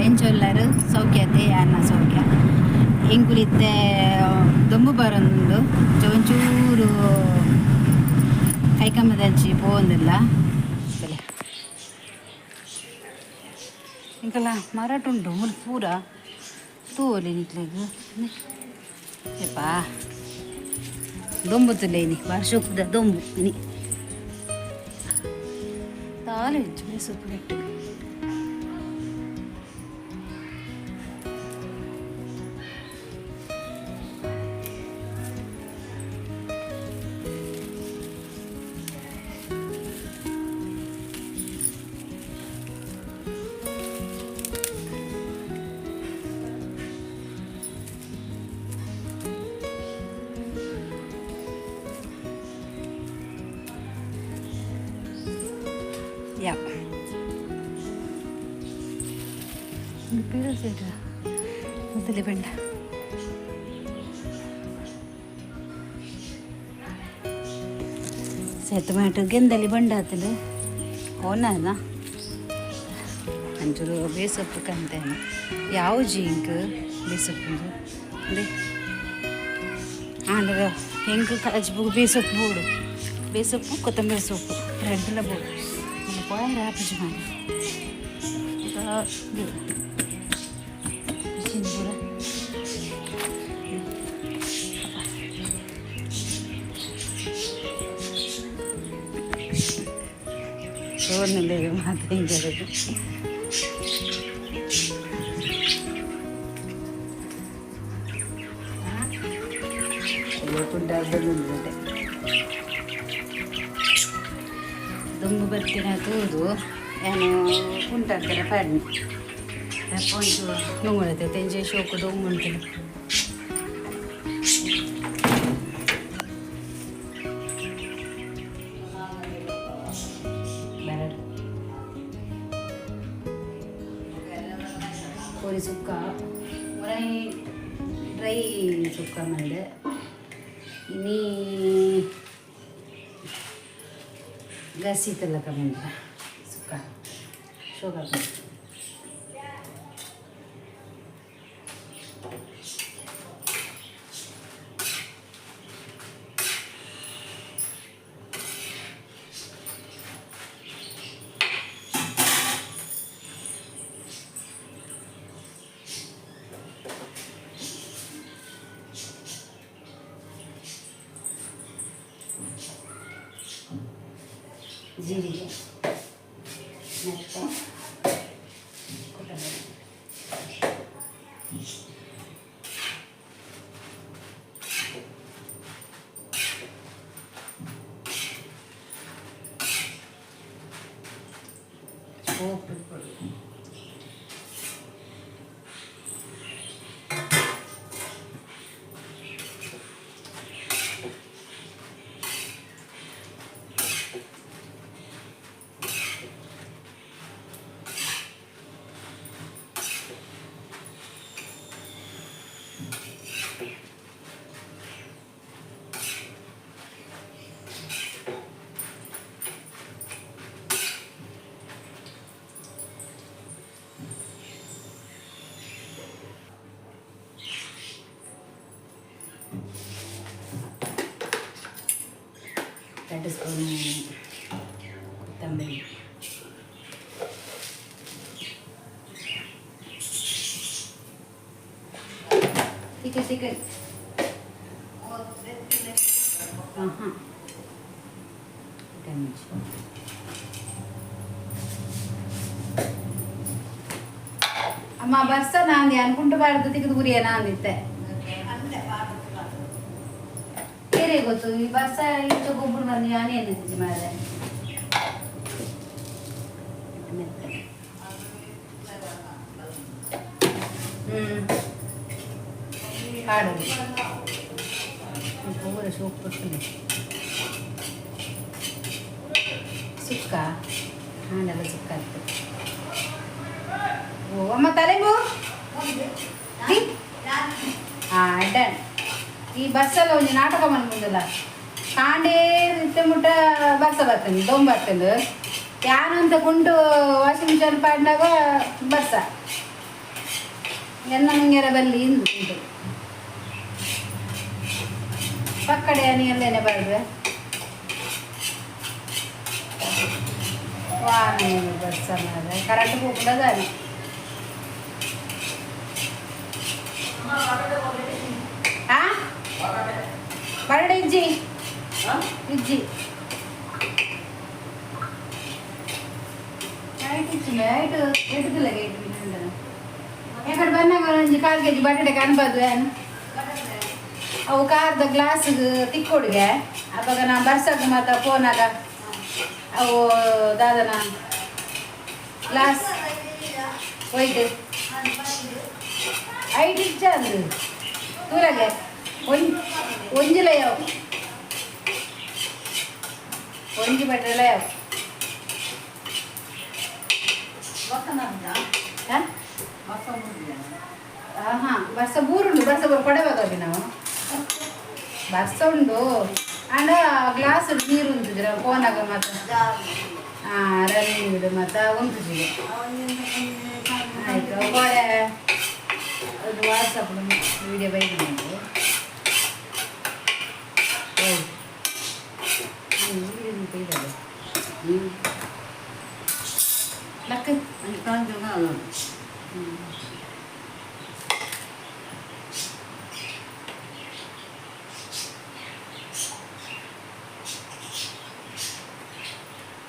ಎಂಚೊಲ್ಲರು ಸೌಖ್ಯತೆ ಯಾನ ಸೌಖ್ಯ ಎಂಕುಲಿತ್ತೆ ದೊಂಬು ಬರೊಂದುಂಡು ಒಂಚೂರು ಕೈಕಂಬದಂಚಿ ಪೋವೊಂದಿಲ್ಲ ಇಂಕಲ ಮರಟುಂಡು ಮುಲ್ ಪೂರ ತೂವೊಲಿ ನಿಕ್ಲೆಗ್ ಯಪ್ಪಾ ದೊಂಬು ತುಲ್ಲ ಇನಿ ಬಾರಿ ದೊಂಬು ಇನಿ ತಾಲೆ ಹೆಚ್ಚು ಸೊಪ್ಪು ನೆಟ್ಟು ಯಾ ಮೊದಲೇ ಬಂಡ ಸೇತು ಗೆಂದಲ್ಲಿ ಬಂಡ ಆತಲು ಓನಲ್ಲ ಒಂಚೂರು ಬೇಸೊಪ್ಪು ಕಂತೇನೆ ಯಾವ ಜಿಂಕ್ ಬೇಸೊಪ್ಪು ಅದೇ ಆಂಡ ಹೆಂಗೆ ಕಜ್ಬು ಬೇಸೊಪ್ಪು ಬೋಡು ಬೇಸೊಪ್ಪು ಕೊತ್ತಂಬರಿ ಸೊಪ್ಪು ರೆಡ್ಲ ಬೋಡು ಪೋಯರ ಆಪುಜಿ ಮಾರೆ ಮಿಷಿನ್ ಪೂರ ಸೋರ್ನಲ್ಲೇರು ಮಾತ್ರ ಹಿಂಗೆ ಕುಂಟಾಡ್ದು ದುಂಬು ಬರ್ತಿನ ತೂದು ಏನು ಕುಂಟಾಡ್ತಾರೆ ಪಾಡ್ನಿ ಒಂಚೂರು ನುಂಗುಳತೆ ತೆಂಜೆ ಶೋಕು ದೊಂಬು ಉಂಟು ಬರಡು ಕೋರಿ ಸುಕ್ಕ ಮುರೈ ಡ್ರೈ ಸುಕ್ಕ ಮಂದೆ ಇನಿ ಗಸಿ ತಲಕ ಮಂದೆ ಸುಕ್ಕ ಶೋಕ ಜೀರಿಗೆ ಮತ್ತು ಕೊತ್ತಂಬರಿ ಸೋಪ್ 2 ಸ್ಪೂನ್ ಕೊತ್ತಂಬರಿ. ತಿಕ್ಕ ತಿಕ್ಕ ಹಾಂ ಹಾಂ ಅಮ್ಮ ಬರ್ಸ ನಾಂದಿ ಅನ್ಕುಂಟು ಬಾರ್ದು ತಿಕ್ಕದು ಗುರಿಯ ನಾಂದಿತ್ತೆ ಬೇರೆ ಗೊತ್ತು ಈ ಬರ್ಸ ಇಂಚ ಗೊಬ್ಬರ ಬಂದು ಯಾನೇ ಎನ್ನಿತ್ತು ಮಾರೆ ಮೆತ್ತೆ ಹ್ಞೂ ಹಾಡು ಪೂರ ಸೋಪ್ ಕೊಟ್ಟು ಸುಕ್ಕ ಹಾನೆಲ್ಲ ಸುಕ್ಕ ಆಗ್ತದೆ. ಓ ಅಮ್ಮ ತಲೆಂಗು ಹಾಂ ಡನ್. ಈ ಬಸ್ಸಲ್ಲ ಒಂಜಿ ನಾಟಕ ಮನ್ಪುಂಡಲ್ಲ ಕಾಂಡೆ ಇತ್ತೆ ಮುಟ್ಟ ಬರ್ಸ ಬರ್ತದೆ ದೊಂಬು ಬರ್ತದೆ ಯಾನಂತ ಕುಂಟು ವಾಷಿಂಗ್ ಮಿಷನ್ ಪಾಡ್ನಾಗ ಬರ್ಸ. ಎನ್ನ ಮುಂಗೇರ ಬಲ್ಲಿ ಇಂದು ಉಂಟು. ಪಕ್ಕಡೆ ನೀ ಎಲ್ಲೇನೆ ಬರ್ಬೆ ವಾನೆ ಬಸ್ ಮಾರ್ರೆ ಕರೆಂಟ್ ಹೋಗ್ಬಿಡದಾನೆ. ಆ ಬರಡೆ ಇಜ್ಜಿ ಇಜ್ಜಿ ಐಟ್ ಇಜ್ಜಿ ಐಟ್ ಎಡ್ದಿಲ್ಲ ಗೇಟ್ ಬಿಟ್ಟುಂಡನ. ಎಕಡೆ ಬನ್ನಾಗ ಒಂಜಿ ಕಾಲು ಕೆಜಿ ಬಟಾಟೆ ಕಾಣ್ಬಾರ್ದು ಏನು? ಅವು ಕಾರ್ದ ಗ್ಲಾಸ್ಗೆ ತಿಕ್ಕೊಡುಗೆ. ಅವಾಗ ನಾ ಬರ್ಸಕ್ ಮಾತ ಫೋನಾಗ ಅವು ದಾದನ ಗ್ಲಾಸ್ ಒಯ್ದು ಐಟ್ ಇಜ್ಜ ಅಂದು ತೂರಗೆ ಒಂಜಿ ಒಂಜಿಲ ಯಾವ ಒಂಜಿ ಬಟ್ರೆಲ ಯಾವ. ಹಾ ಹಾಂ, ಬರ್ಸ ಬೂರುಂಡು, ಬರ್ಸ ಬೂರು ಕೊಡಬೇಕಾಗಿ ನಾವು ಬರ್ಸ ಉಂಡು. ಅಂಡ ಗ್ಲಾಸ್ ನೀರು ಉಂಟುಜಿರ ಫೋನಾಗ ಮಾತ್ರ. ಹಾಂ, ರನ್ನಿಂಗ್ ಮತ್ತು ಉಂಟುಜಿಗೆ. ಆಯಿತು, ಕೋಡೆ ಅದು ವಾಟ್ಸಪ್ ವಿಡಿಯೋ ಬೈದು. ಓ ಬೈದಲ್ಲ ಲಕ್ಕ.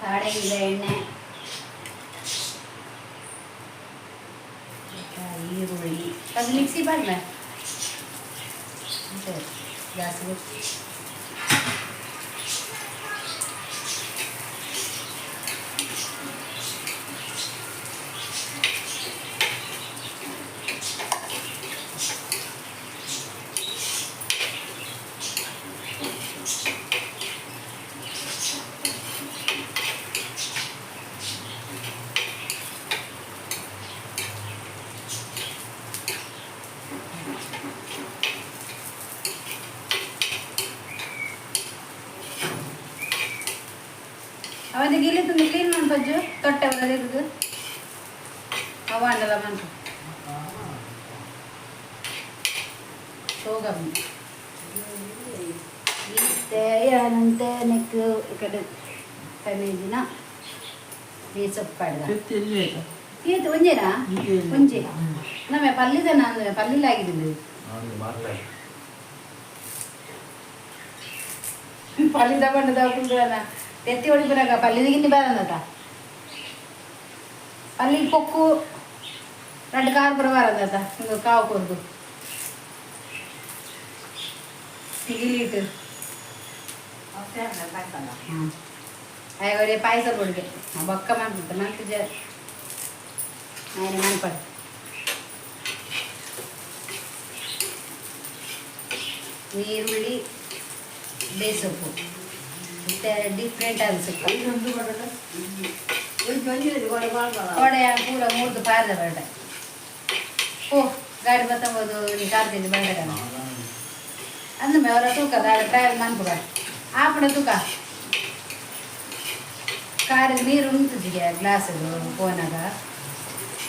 ತಾಳೆಗಿಲ್ಲ ಎಣ್ಣೆ, ಈರುಳ್ಳಿ ಅದು ಮಿಕ್ಸಿ ಬಾಡ್ಲ ಗ್ಯಾಸ್. ಅವನ ಗಿಲ್ಲಿ ತಂದು ಕ್ಲೀನ್ ಮನ್ಪಜ್ಜು ತೊಟ್ಟೆ ಬರೋದು ಅವ ಅಂಡಲ ಮನ್ಪು ಶೋಗಮ್ ಇತ್ತೆ ಏನಂತೆ ನೆಕ್ ಈ ಕಡೆ ಕಮೇಜಿನ ಬೇಸಪ್ಪು ಪಾಡ್ದ. ಈತ್ ಒಂಜೇನಾ? ಒಂಜಿ ನಮ್ಮ ಪಲ್ಲಿದ ನಾನು ಪಲ್ಲಿಲಾಗಿದ್ದೀನಿ. ಪಲ್ಲಿದ ಬಣ್ಣದ ಕುಂದ್ರನ ತೆತ್ತಿ ಹೊಡಿಬರಾಗ ಪಲ್ಲಿದ ಬಾರಂದತ ಪಲ್ಲಿ ಕೊಕ್ಕು రెండు ಕಾರು ಪುರ ಬಾರಂದತ. ಹಿಂಗೆ ಕಾವು ಕೊರ್ದು ಗಿಲೀಟು ಅಯ್ಯ ಪಾಯಸ ಕೊಡುಗೆ ಬೊಕ್ಕ ಮನ್ಪುತ್ತ ಮನ್ಪುಜ ఆయన ಮನ್ಪಡು. ನೀರುಳ್ಳಿ ಬೇಸೊಪ್ಪು ಮತ್ತೆ ಡಿಫ್ರೆಂಟ್ ಅನ್ಸುತ್ತೆ. ಕೋಡೆ ಪೂರ ಮೂರ್ದು ಪಾರ್ದ ಬೇಡ. ಓ ಗಾಡಿ ಬತ್ತಬೋದು ನೀ ಕಾರ್ತಿದ್ದು ಬೇಡ ಅಂದ ಅವರ ತೂಕ ದಾದ ಟ್ರಾವೆಲ್ ಮನ್ಪುಗ ಆಪಣ ತೂಕ ಕಾರಿಗೆ ನೀರು ಉಂಟುಜಿಗೆ ಗ್ಲಾಸ್ ಫೋನಾಗ.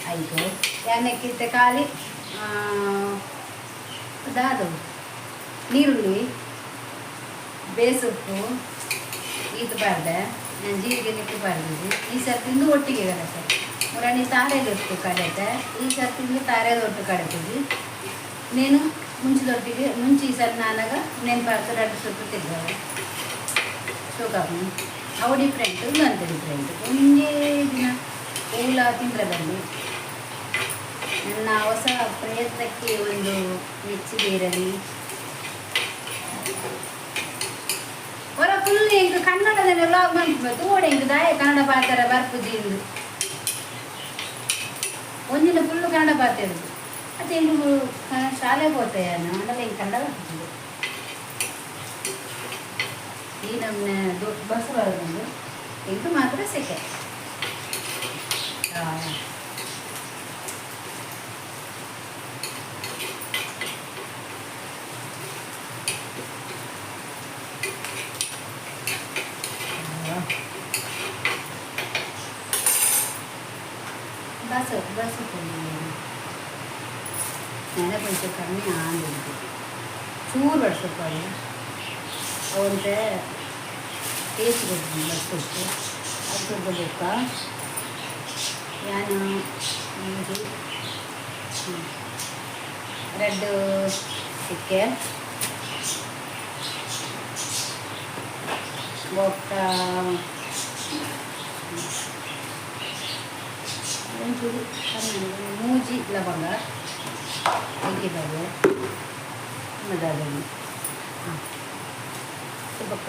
ಆಯಿತು, ಯಾನಕ್ಕಿತ್ತೆ ಖಾಲಿ ದಾದು ನೀರುಳ್ಳಿ ಬೇಸೊಪ್ಪು ಈತು ಪಾಡ್ದೆ ನಾನು. ಜೀರಿಗೆ ನಿಕ್ಕು ಪಾಡ್ದಿದ್ದು. ಈ ಸರ್ತಿಂದು ಒಟ್ಟಿಗೆ ಕರೆತೆ ಮುರಣಿ ತಾರೆದೊಟ್ಟು ಕಡೆತೆ. ಈ ಸರ್ತಿಂದು ತಾರೆದೊಟ್ಟು ಕಡೆತಿದ್ವಿ నేను. ಮುಂಚಿದೊಟ್ಟಿಗೆ ಮುಂಚೆ ಈ ಸರಿ ನಾನಾಗ ನೆನಪಾಗ್ತದೆ. ಎರಡು ಸುತ್ತು ತಿರ್ಗಾವೆ ಶೋಕಾಪು ಅವು ಡಿಫ್ರೆಂಟ್ ಅಂತ ಡಿಫ್ರೆಂಟ್. ಒಂದೇ ದಿನ ಹೂಲ ತಿಂದರೆ ಬನ್ನಿ. ನನ್ನ ಹೊಸ ಪ್ರಯತ್ನಕ್ಕೆ ಒಂದು ಮೆಚ್ಚುಗೆ ಇರಲಿ. ಹೊರ ಫುಲ್ ಎಂಕ್ ಕನ್ನಡದಲ್ಲಿ ವ್ಲಾಗ್ ಮನ್ಪು ತೋಡೆ. ಎಂಕ್ ದಾಯ ಕನ್ನಡ ಪಾತರ ಬರ್ಪುಜಿ ಇಂದು ಒಂದಿನ ಫುಲ್ಲು ಕನ್ನಡ ಪಾತೆರುದು. ಅದು ಎಂಕ್ ಶಾಲೆ ಪೋತೆ ಆಂಡಲ ಎಂಕ್ ಕನ್ನಡ ಬರ್ಪುಜಿ. ಈ ನಮ್ನೆ ಬಸ್ ಬರೋದು ಎಂಕ್ ಮಾತ್ರ ಸೆಕೆ. Bus bus. ನೆನೆ ಕೊಂಚ ಕಮ್ಮಿ ಆಂದಿತ್ತು ಚೂರು ಬಡ್ಸಪ್ಪಾಡಿ ಅವಂತೆ ಟೇಸ್ಟ್ ಕೊಡ್ತೀನಿ ಬಡ್ಸೊಪ್ಪು. ಅದು ಸ್ವಲ್ಪ ಬೊಕ್ಕ ಯಾನು ಒಂಜಿ ರೆಡ್ ಚಿಕ್ಕೆ ಬೊಕ್ಕ ಒಂಚೂರು ಕಮ್ಮಿ ಮೂಜಿ ಲವಂಗ ಹಾಕಿದ್ದಾರೆ ಮದಾದನ್ನು. ಹಾಂ, ಬೊಕ್ಕ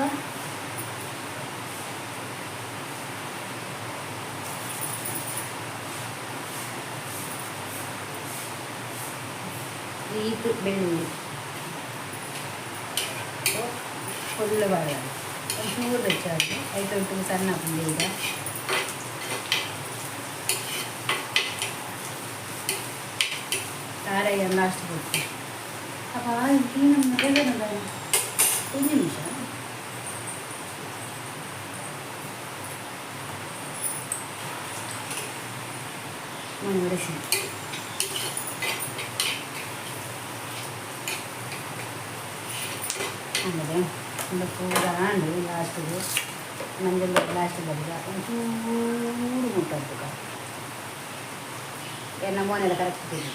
ಈತ್ ಬೆಳ್ಳುಳ್ಳಿ ಫುಲ್ ಬಾಳೆ ಒಂಚೂರು ಬೆಚ್ಚಾಗಿ ಐತೆ ಉಂಟು ಸಣ್ಣ ಹಾಕೊಂಡು. ಈಗ ತಾರಯ್ಯ ಲಾಸ್ಟ್ ಕೊಟ್ಟು ಅಪ್ಪ ನಮ್ಮ ಒಂದು ನಿಮಿಷ. ನಾನು ಆಮೇಲೆ ಒಂದು ಪೂರ ಆಂಡು ಲಾಸ್ಟಿಗೆ ಮಂಜಲ್ ಲಾಸ್ಟ್ ಬರ್ತದೆ. ಒಂಚೂರು ಮುಟ್ಟಾಗ್ತದೆ. ಎನ್ನ ಮೋನೆಲ್ಲ ಕರೆಕ್ಟ್ ತಿಂದು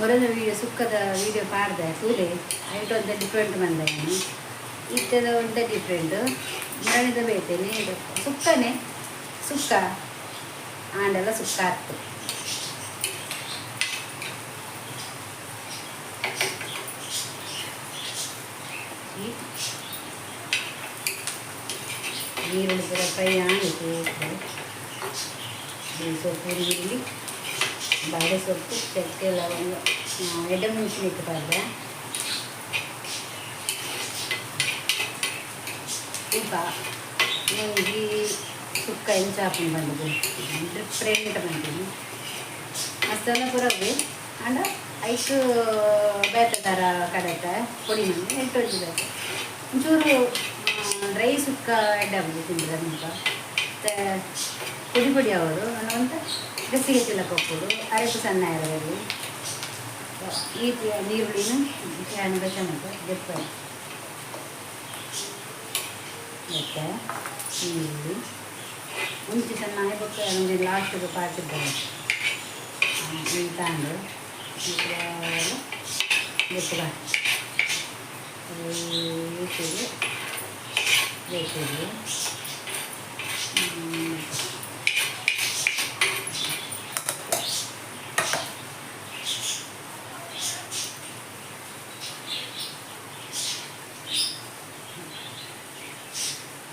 ಮೊದಲ ವೀಡಿಯೋ ಸುಕ್ಕದ ವೀಡಿಯೋ ಪಾಡ್ದೆ ತೂಲೆ. ಐಟ್ ಒಂತ ಡಿಫ್ರೆಂಟ್ ಬಂದೆ ನಾನು. ಇತ್ತದ ಒಂತ ಡಿಫ್ರೆಂಟ್ ಮುರಣಿದ ಬೇತೇನೆ. ಇದು ಸುಕ್ಕನೆ ಸುಕ್ಕ ಆಂಡೆಲ್ಲ ಸುಕ್ಕ ಆಯ್ತು. ನೀರುಳ್ಳಿ ಪೂರ ಫ್ರೈ ಆಯಿತು. ಸೊಪ್ಪು, ಈರುಳ್ಳಿ, ಬಾಳೆ ಸೊಪ್ಪು, ಚಕ್ಕೆ, ಲವಂಗ, ಎಡ್ಡೆ ಮುಂಚಿನ ಇಟ್ಟು ಉಪ್ಪ ಮುಂಜಿ ಸುಕ್ಕ ಎಂಚಾಪುಂಡು ಬಂದದ್ದು ಡಿಫ್ರೆಂಟ್ ಬಂದಿನಿ. ಮಸಾಲ ಪೂರ ಆಂಡ ಐಕ್ ಬೇತೆ ಥರ ಕಡೆತ ಪೊಡಿ ಮಂದಿ ಎಂಟು ಒಂಜಿ ಬೇತೆ ಒಂಚೂರು ಡ್ರೈ ಸುಕ್ಕ ಎಡ್ಡೆ ಆಪುಜಿ ತಿಂದ್ರೆ ಮುಲ್ಪ. ಮತ್ತು ಪೊಡಿ ಪೊಡಿ ಆವಡು ಅಂತ ಗಸಿ ಗಸಿ ಕೊಪ್ಪುಡು ಅರೆಪು ಸಣ್ಣ ಇರಬೇಕು. ಈ ನೀರುಳ್ಳಿನ ಯಾನು ಬೆಚ್ಚ ಮತ್ತು ದೆಪ್ಪ ಮತ್ತು ಈರುಳ್ಳಿ ಮುಂಚೆ ಸಣ್ಣ ಬೊಕ್ಕ ನಮಗೆ ಲಾಸ್ಟಿಗೆ ಪಾರ್ಟಿದ್ದಾರೆ ಈ ತಾಂಡು ದೆಪ್ಪುಗ ಬೇಕಿದೆ.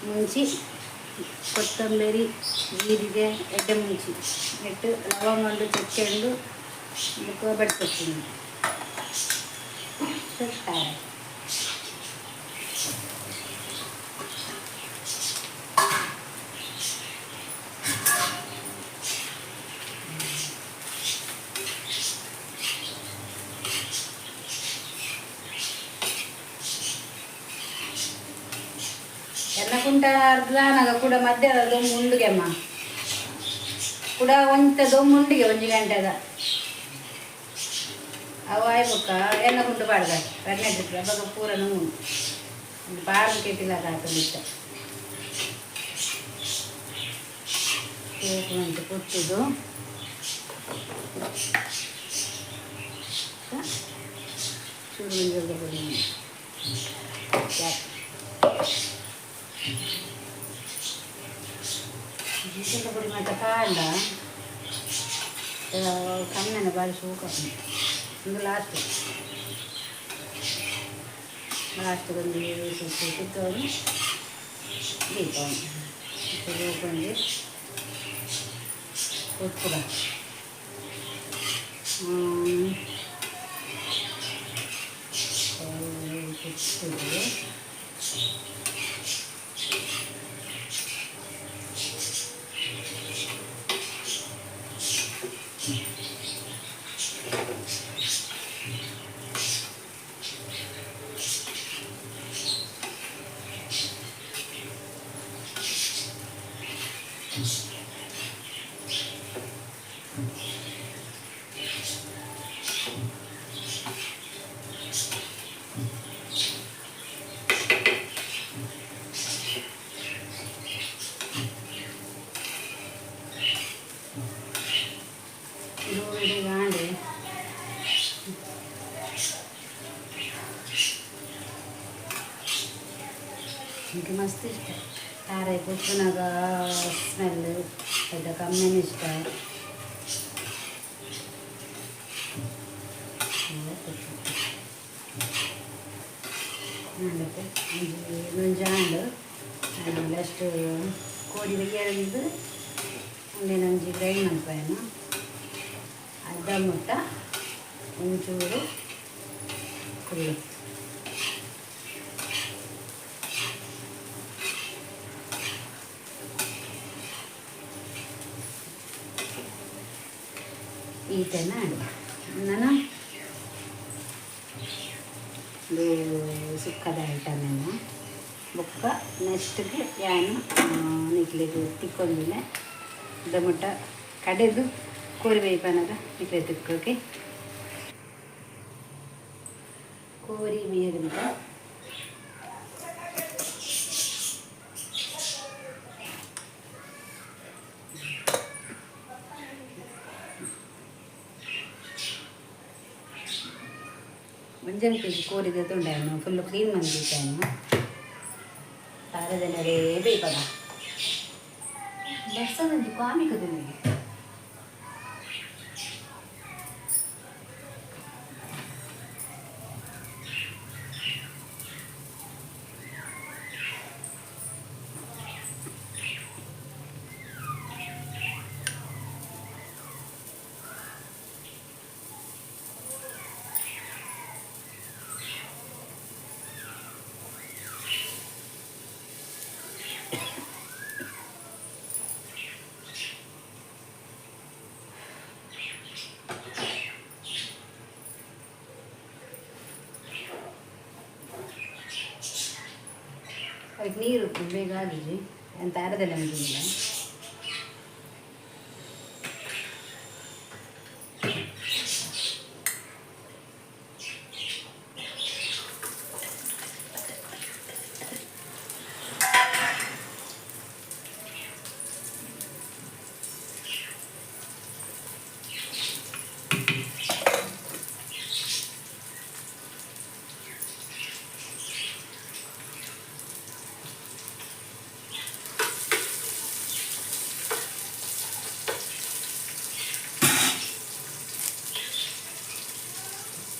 ಮುಂಚಿ, ಕೊತ್ತಂಬರಿ, ಜೀರಿಗೆ, ಎಡ್ಡೆ ಮುಂಚಿ ಇಟ್ಟು ಲವಂಗ ಉಂಡು, ಚಕ್ಕೆ ಉಂಡು, ಬೊಕ್ಕ ಬಡ್ಕೊತೀನಿ ತಯಾರು. ಎನ್ನ ಕುಂಟ ಅರ್ಧಾನಾಗ ಕೂಡ ಮಧ್ಯಾಹ್ನ ದೊಮ್ಮು ಉಂಡುಗೆಮ್ಮ ಕೂಡ ಒಂತ ದೊಮ್ಮು ಉಂಡಿಗೆ ಒಂಜಿ ಗಂಟೆದ ಅವು ಆಯ್ಬೊಕ್ಕ ಎನ್ನ ಕುಂಟು ಪಾಡ್ದ ರನ್ನೆ ಅಬ್ಬಗ ಪೂರ ನೋವು ಪಾಡ್ದು ಕೆಟ್ಟಿಲ್ಲ ಕಾತುಂದಿತ್ತ ಮಂತು ಕೊಟ್ಟುದು ಚೂರು ಮಂಜಲ್ ಪೊಡಿ ಜೀರಿಗೆ ಪೊಡಿ ಮತ್ತೆ ಕಾಂಡ ಕಮ್ಮೆನ ಬಾರಿ ಸೂಕ. ಒಂದು ಲಾಸ್ಟ್ ಲಾಸ್ಟ್ ಒಂದು ಸುತ್ತೋನು ದೀಪವನು ಒಂಜಿ ಉಪ್ಪುಗ ಸುತ್ತುದು. ಇದು എനിക്ക് ಮಸ್ತ್ ಇಷ್ಟ ತಾರೆ ಕುಚ್ಚುನಾಗ ಸ್ಮೆಲ್ ಐತ ಕಮ್ಮಿನ ಇಷ್ಟ. ಆಂಡತೆ ಒಂಜಿ ಒಂಜಿ ಆಂಡ್ ಲಾಸ್ಟ್ ಕೋರಿ ಬೆಯ್ಯಂದು ಉಂದೆನ್ ಒಂಜಿ ಗ್ರೈಂಡ್ ಮನ್ಪಯನ ಅರ್ಧ ಮುಟ್ಟ ಒಂಚೂರು ಕುಳ್ಳು. ಈತನ ನನ ಇದು ಸುಕ್ಕದ ಐಟಮ್ ಏನ. ಬೊಕ್ಕ ನೆಕ್ಸ್ಟ್ಗೆ ಯಾನ್ ನಿಕ್ಲೆಗ್ ತಿಕ್ಕೊಂದಿನ ದಮುಟ್ಟ ಕಡೆದು ಕೋರಿ ಬೇಯ್ಪನಗ ನಿಕ್ಲೆ ತಿಕ್ಕೋಕೆ. ಕೋರಿ ಬೇಯದಂತ ಒಂಜೊಂಜಿ ಕೆಜಿ ಕೋರಿ ದೆತೊಂಡಾಯನು ಫುಲ್ ಕ್ಲೀನ್ ಮಂದಿತ್ತಾಯನು ತಾರದನರೇ ಬೇಯ್ಪದ ಬರ್ಸದೊಂಜಿ ಕಾಮಿಕ ತಿನ್ನಗೆ. ಅದಕ್ಕೆ ನೀರು ಬೇಗ ಆಗಿದೆ ಎಂತ ಅರದಲ್ಲ ಅಂತಿಲ್ಲ.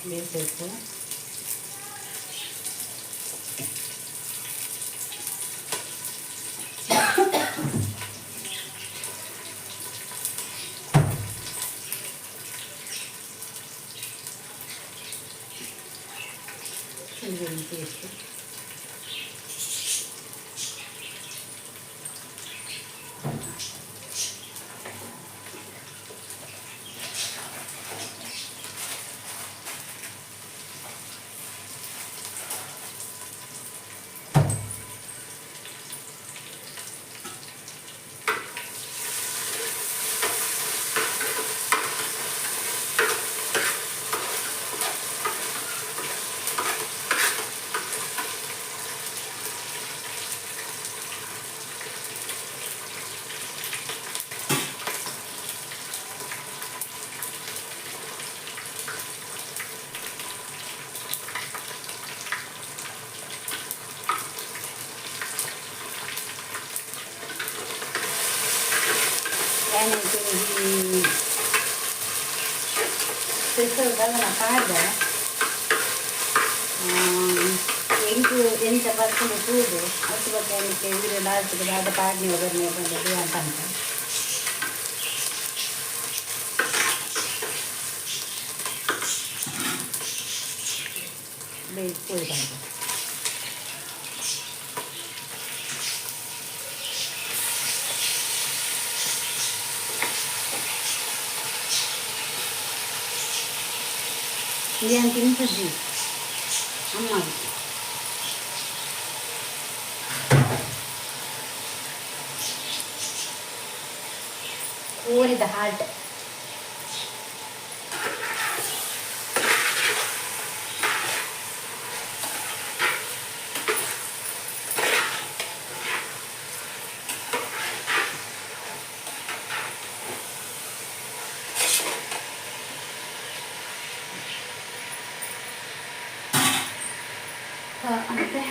ಬೇಯಿಸಬೇಕು. ಪೇಸ್ಟ್ ಒಂಜಿ ಸ್ಪೆಷಲ್ ದಾದನ ಪಾಡ್ದೆ ಎಂಕ್ ಎಂಚ ಬರ್ಪುಂಡು ತೂದು ಅತ್ ಬೊಕ್ಕ ಎಂಕ್ ವೀಡಿಯೋ ಲಾಸ್ಟ್ಗ್ ದಾದ ಪಾಡ್ನೆ ಒಗರ್ನೆ ಪಂಡುದು ಯಾನ್ ಪನ್ಪೆ. ಬೇಯ್ದು ಕೋರಿ ಪಾಡ್ದೆ. ಇಂದು ತಿನ್ಪುಜಿ ಅಮ್ಮ. ಕೋರಿದ ಹಾರ್ಟ್. ಅಂತೆ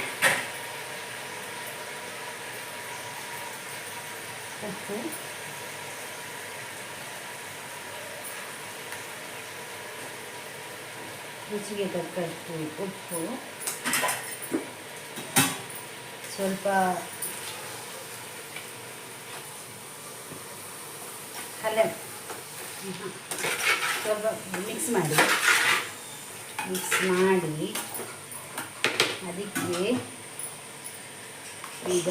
ಉಪ್ಪು ರುಚಿಗೆ ತಕ್ಕಷ್ಟು ಉಪ್ಪು ಸ್ವಲ್ಪ ಕಲೆ ಸ್ವಲ್ಪ ಮಿಕ್ಸ್ ಮಾಡಿ ಮಿಕ್ಸ್ ಮಾಡಿ ಅದಕ್ಕೆ ಈಗ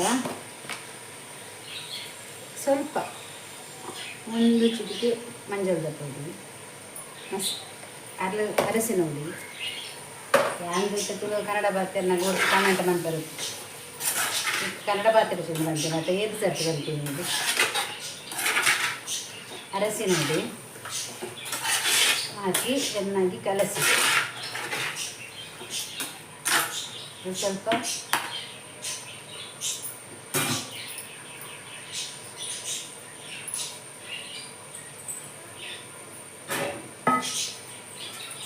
ಸ್ವಲ್ಪ ಒಂದು ಚಿಟಿಕೆ ಮಂಜಲ್ದ ಪುಡಿ ಮಸ್ ಅರ್ಲ ಅರಸಿನ ಹುಡಿ ಯಾಂಗ್ ತುಳು ಕನ್ನಡ ಭಾಷೆಯನ್ನು ಗೊತ್ತು ಕಮೆಂಟ್ ಮಾಡ್ತಾರೆ ಕನ್ನಡ ಭಾಷೆ ಬಂತೀನಿ ಮತ್ತು ಏದು ಸರ್ತಿ ಬರ್ತೀನಿ ಇದು ಅರಸಿನ ಹುಡಿ ಹಾಕಿ ಚೆನ್ನಾಗಿ ಕಲಸಿ ಇದು ಸ್ವಲ್ಪ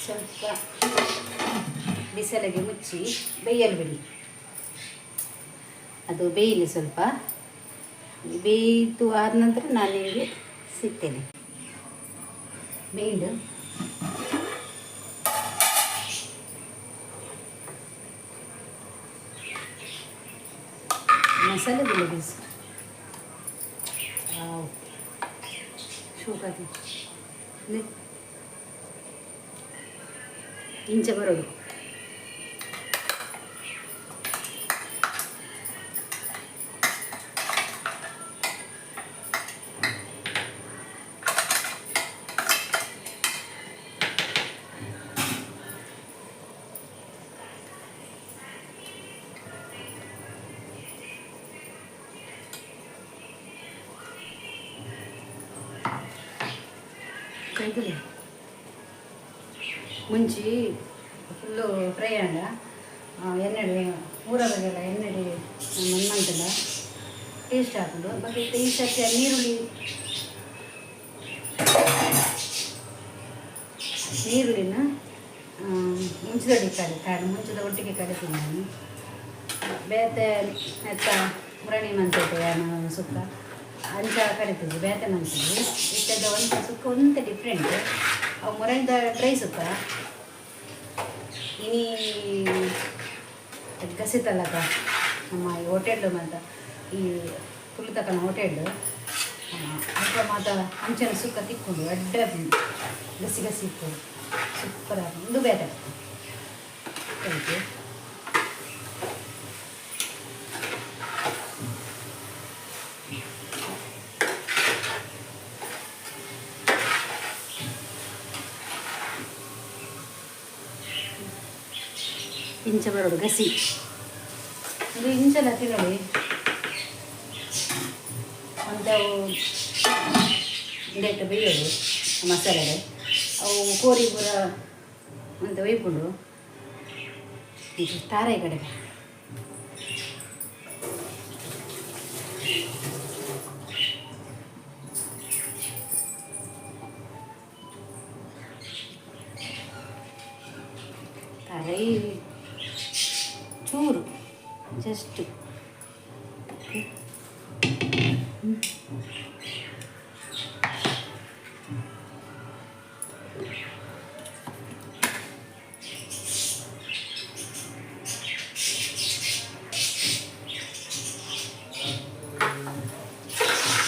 ಸ್ವಲ್ಪ ಬಿಸಿಲಿಗೆ ಮುಚ್ಚಿ ಬೇಯಲು ಬಿಡಿ. ಅದು ಬೇಯಲಿ, ಸ್ವಲ್ಪ ಬೇಯಿತು. ಆದ ನಂತರ ನಾನು ನಿಮಗೆ ಸಿಗ್ತೇನೆ. ಬೇಯ್ದು ಮಸಾಲೆ ಬಿಸಿ ಶೂಕಾತಿ ಇಂಚ ಬರೋದು. ಕೈಗುಲಿ ಮುಂಚಿ ಫುಲ್ಲು ಫ್ರೈ ಆಂಡ ಎಣ್ಣೆಡ್ ಊರೊಳಗೆಲ್ಲ ಎಣ್ಣೆಡ್ ಮಣ್ಣಂತಲ್ಲ ಟೇಸ್ಟ್ ಹಾಕೊಂಡು. ಬಟ್ ಈ ಸರ್ತಿ ನೀರುಳ್ಳಿ ನೀರುಳ್ಳಿನ ಮುಂಚಿದೊಟ್ಟಿಗೆ ಕಡೆ ಕಾಡು ಮುಂಚಿದ ಒಟ್ಟಿಗೆ ಕಡಿತೀನಿ ನಾನು. ಬೇತೆ ಎತ್ತ ಮುರಣಿ ಮಂತೈತೆ ಯಾನ ಸುಕ್ಕ ಅಂಚ ಕಡಿತೀವಿ ಬೇತೆ ಮಂತೀವಿ. ಇಟ್ಟದ ಒಂದು ಸುಕ್ಕ ಒಂತೆ ಡಿಫ್ರೆಂಟ್. ಅವು ಮುರಣಿದ ಡ್ರೈ ಸುಕ್ಕ. ಇನಿ ಗಸಿತಲ್ಲಕ ನಮ್ಮ ಈ ಹೋಟೆಲ್ಡು ಮಾತ ಈ ತುಳು ತಕನ ಹೋಟೆಲ್ಡು ಅಲ್ಪ ಮಾತ ಅಂಚನ ಸುಕ್ಕ ತಿಕ್ಕೊಂಡು ಅಡ್ಡ ಗಸಿ ಗಸಿ ಇತ್ತು. ಸೂಪರ್ ಆಗಿ ಒಂದು ಬೇರೆ thank you. ಇಂಚ ಬರೋಡು ಗಸಿ. ಇದು ಇಂಚಲ ತಿನ್ನೋಡಿ ಅಂಥವು ಇಂದೆಟ್ಟು ಬೇಯೋದು ಮಸಾಲೆ. ಅವು ಕೋರಿ ಪೂರ ಅಂತ ಒಯ್ಪುಂಡು. ತಾರೈ ಕಡೆ ತಾರೈ ಚೂರು ಜಸ್ಟ್.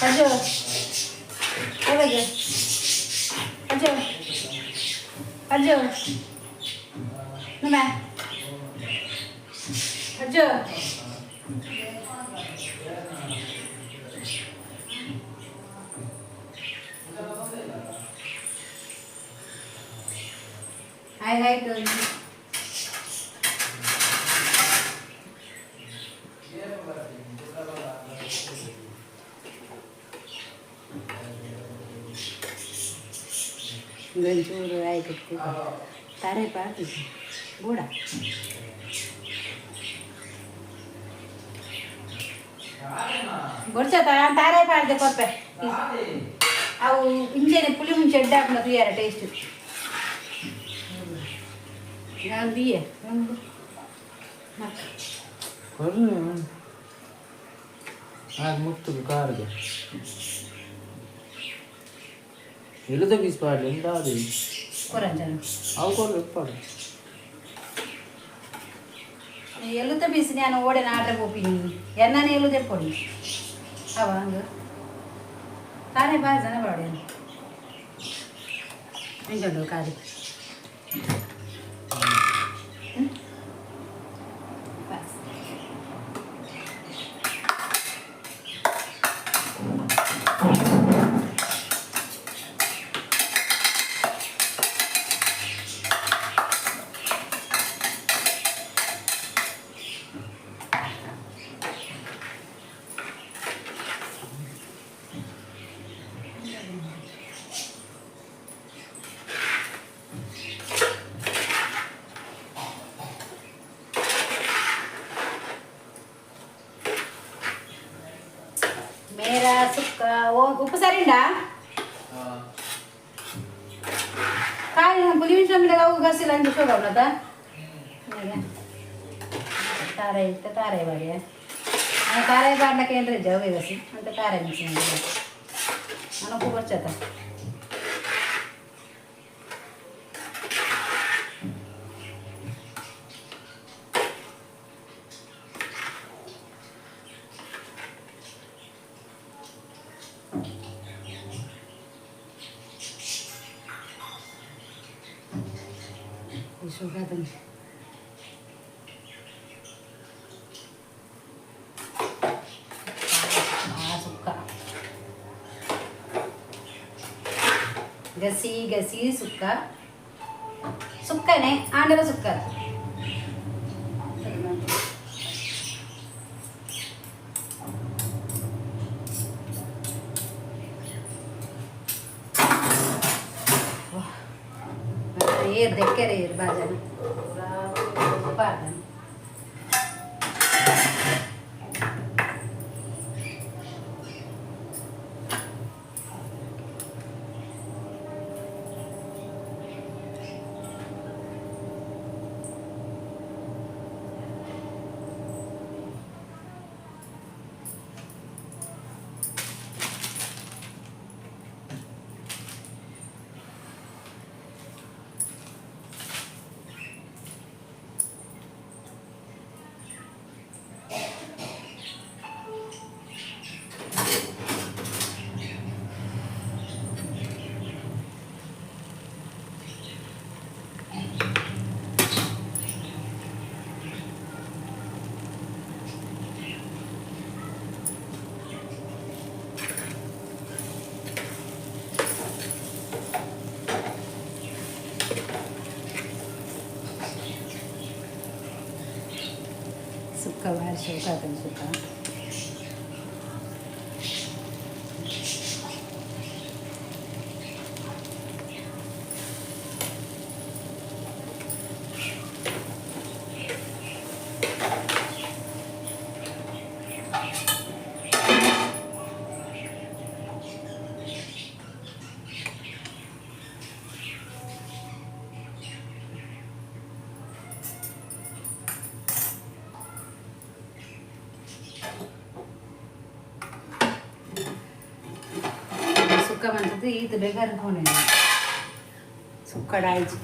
ಅಜ್ಜೋ ಅಜ್ಜೋ ಅಜ್ಜೋ ಅಜ್ಜೋ ನಮ್ಮ ಅಜ್ಜೋ. Hi hi Tony. ಒಂಚೂರು ಆಯ್ತು. ತಾರೆ ಪಾಡ್ದು ಬೋಡ ಬೊಡ್ಚ ತಾರೆ ಪಾಡ್ದೆ ಕೊರ್ಪೆ. ಅವು ಇಂಚೆನೆ ಪುಳಿ ಮುಂಚೆ ಎಡ್ಡೆ ಹಾಕೊಂಡು ತೂಯಾರ ಟೇಸ್ಟ್. ನಾನು ದಿಯೆ. ಕೊರ್ರೆ. ಆಗ ಮುತ್ತುಗು ಕಾರ್ಗೆ ಎಲುದ ಪೀಸ್ ಪಾಡ್ಲಿ ಎಂದಾದಿ? ಕೊರಂಜನ. ಅವು ಕೊರ್ರೆ ಉಪ್ಪಾಡು. ಎಲ್ಲುತ್ತ ಬೀಸಿ ನಾನು ಓಡೆ ಆರ್ಡ್ರ್ ಪೋಪಿನಿ, ಎನ್ನನೆ ಎಲ್ಲುದೆ ಪೊಡಿ ಅವ ಹಂಗ ತಾರೆ ಬಾಳ ಜನ ಬಾಡಿ ಎಂಚುಂಡು ಕಾರಿ? ಬಸ್. ಮೇರ ಸುಕ್ಕ ಓ ಉಪ್ಪು ಸರಿಂಡಾ? ಕಾಯಿ ಪುಲಿ ಮಿಂಚ ಅವು ಗಸಿಲ್ಲ ಅಂಜು ಶೋಗವ್ನದ ತಾರೈ ಇತ್ತ ತಾರೈ ಬಾಡಿಯ ತಾರೈ ಬಾಡ್ಲಕ್ಕೆ ಏನ್ರಿ ಜವ್ ಗಸಿ ಅಂತ ತಾರೈ ಮಿಕ್ಸ್ ಮಾಡಿದೆ ನಾನು. ಉಪ್ಪು ಬರ್ಚತ. ಶೋಗಾದನ್ ಆ ಸುಕ್ಕ ಗಸಿ ಗಸಿ ಸುಕ್ಕ ಸುಕ್ಕನೆ ಆಂಡಲ ಸುಕ್ಕ. ಏರ್ ದೆಕ್ಕೆರೆ ಏರ್ ಬಾಜನ ಪಾರ್ದನ. ಸುಕ್ಕ ಭಾರಿ ಶೋಕ ಆತನ ಸುಕ್ಕ. ಸುಕ್ಕ ಬಂದದ್ದು ಈತ ಬೇಕಾದ್ರೆ ಫೋನ್ ಸುಕ್ಕಡ ಆಯ್ತು.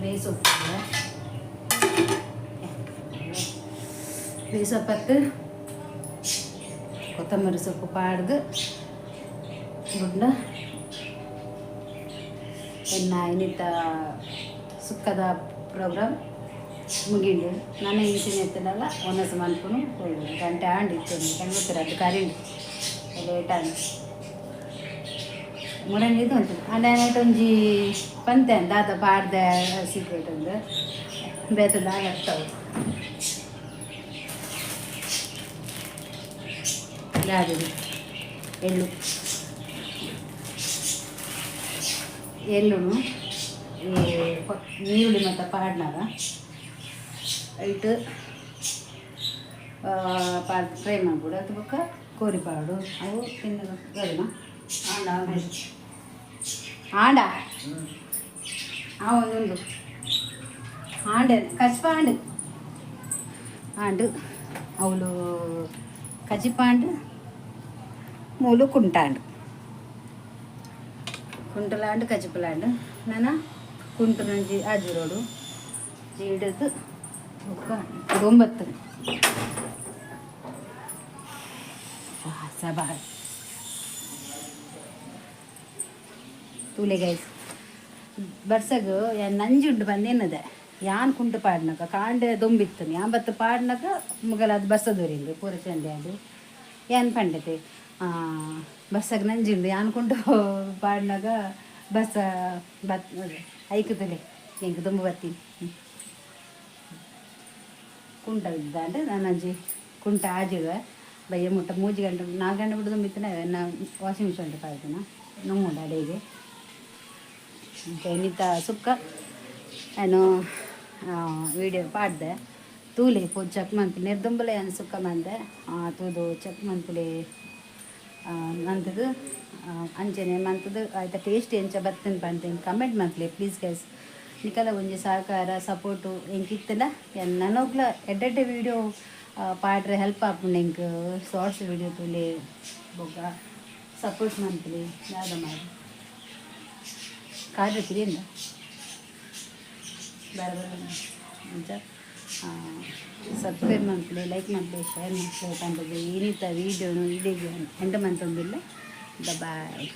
ಬೇಯಿಸೊಪ್ಪು ಬೇಯಿಸೊಪ್ಪತ್ತು ಕೊತ್ತಂಬರಿ ಸೊಪ್ಪು ಪಾಡ್ದು ಗುಂಡ ಎನ್ನ ಇನ್ನಿತ್ತ ಸುಕ್ಕದ ಪ್ರೋಗ್ರಾಮ್ ಮುಗಿಂಡು. ನಾನು ಇಂಚಿನ ಎತ್ತನಲ್ಲ ಒನಸ್ ಮನ್ಪುನು ಗಂಟೆ ಆಂಡ್ ಇತ್ತು ಗಂಟೆ ರಡ್ಡು ಕರಿಂಡು ಲೇಟ್ ಆಂಡ್ ಮುರನ್ ಇದು ಉಂಟು. ಅಂಡ ಒಂಜಿ ಪಂತೆ ದಾದ ಪಾಡ್ದೆ ಸೀಕ್ರೆಟ್ ಒಂದು ಬೇತೆ ದಾದ ಅರ್ಥವು ಯಾವುದು? ಎಳ್ಳು. ಎಳ್ಳುನು ಈ ನೀರುಳ್ಳಿ ಮತ್ತು ಪಾಡ್ನಾಗ ಇಟ್ಟು ಪಾಡ್ ಫ್ರೈ ಮಾಡ್ಬಿಡು. ಅದು ಬೊಕ್ಕ ಕೋರಿ ಪಾಡು ಅವು ತಿನ್ನ ಗದನ. ಆಂಡ ಆ ಒಂದುಂಡು ಆಂಡೆ ಕಚ್ಪಾಂಡು ಆಂಡು ಅವಳು ಕಜಿಪಾಂಡು ಮೂಲು ಕುಂಟಾಂಡು ಕುಂಟಲಾಂಡು ಕಜಿಪಲಾಂಡು ನಾನ ಕುಂಟು ನಂಜಿ ಆಜಿರೋಡು ಜೀಡದು ಬೊಕ್ಕ ಒಂಬತ್ತು ಸಬಾ ತೂಲೆ ಗೈಸ್. ಬರ್ಸಗ್ ಯಾನ್ ನಂಜುಂಡು ಬಂದೇನದೆ ಯಾನ್ ಕುಂಟು ಪಾಡ್ನಕ ಕಾಂಡೆ ದೊಂಬಿತ್ತು ಯಾನ್ ಬತ್ತು ಪಾಡ್ನಕ ಮುಗಲ ಅದು ಬರ್ಸ ದೊರಿಂದು ಪೂರ ಚಂಡಿ ಅದು. ಯಾನ್ ಪಂಡತೆ ಬರ್ಸಗ್ ನಂಜುಂಡು ಯಾನ್ ಕುಂಟು ಪಾಡ್ನಗ ಬರ್ಸ ಬತ್ ಐಕುತಲೆ ಎಂಕ್ ದೊಂಬು ಬತ್ತೀನಿ. ಕುಂಟ ಇದ್ದಾಂಡ ನಾನಂಜಿ ಕುಂಟ ಆಜಿಡುವೆ ಬಯ್ಯ ಮುಟ್ಟ 3 ಗಂಟೆ 4 ಗಂಟೆ ಬಿಟ್ಟು ದೊಂಬಿತ್ತನ ವಾಷಿಂಗ್ ಮಿಷನ್ ಪಾಡ್ದಿನ ನುಂಗುಂಡು ಅಡೆಗೆ. ಇನ್ನಿತ ಸುಕ್ಕ ನಾನು ವೀಡಿಯೋ ಪಾಡ್ದೆ. ತೂಲೆ ಪೋದು ಚೆಕ್ ಮನ್ಪುಲೆ ನಿರ್ದುಂಬಲೆ ಯಾನ್ ಸುಕ್ಕ ಮಂದೆ ತೂದು ಚೆಕ್ ಮನ್ಪುಲೆ ಮಂತುದು ಅಂಚನೆ ಮಂತುದು ಆಯ್ತ ಟೇಸ್ಟ್ ಎಂಚ ಬತ್ತುಂಡು ಪಂದ್ ಕಮೆಂಟ್ ಮನ್ಪುಲೆ ಪ್ಲೀಸ್ ಗೈಸ್. ನಿಕಲ ಒಂಜಿ ಸಹಕಾರ ಸಪೋರ್ಟು ಎಂಕ್ ಇತ್ತುಂಡ ಯಾನ್ ನನೊಗ್ಲ ಎಡ್ಡೆಡ್ಡೆ ವೀಡಿಯೋ ಪಾಡ್ರೆ ಹೆಲ್ಪ್ ಆಪುಂಡು ಎಂಕ್. ಶಾರ್ಟ್ಸ್ ವೀಡಿಯೋ ತೂಲೆ ಬೊಕ್ಕ ಸಪೋರ್ಟ್ ಮನ್ಪುಲೆ. ದಾದ ಮಾರ್ರೆ ಕಾರ್ ಪಿರಿಯಂದ ಬರಬರ. ಅಂಚ ಸಬ್ಸ್ಕ್ರೈಬ್ ಮನ್ಪುಲೆ, ಲೈಕ್ ಮನ್ಪುಲೆ, ಶೇರ್ ಮನ್ಪುಲೆ ಪಂಡುದು. ಏನಿತ್ತ ವೀಡಿಯೋನು ಇಡೆಗ್ ಎಂಡ್ ಮಂತೊಂದುಲ್ಲೆ. ಬಾಯ್.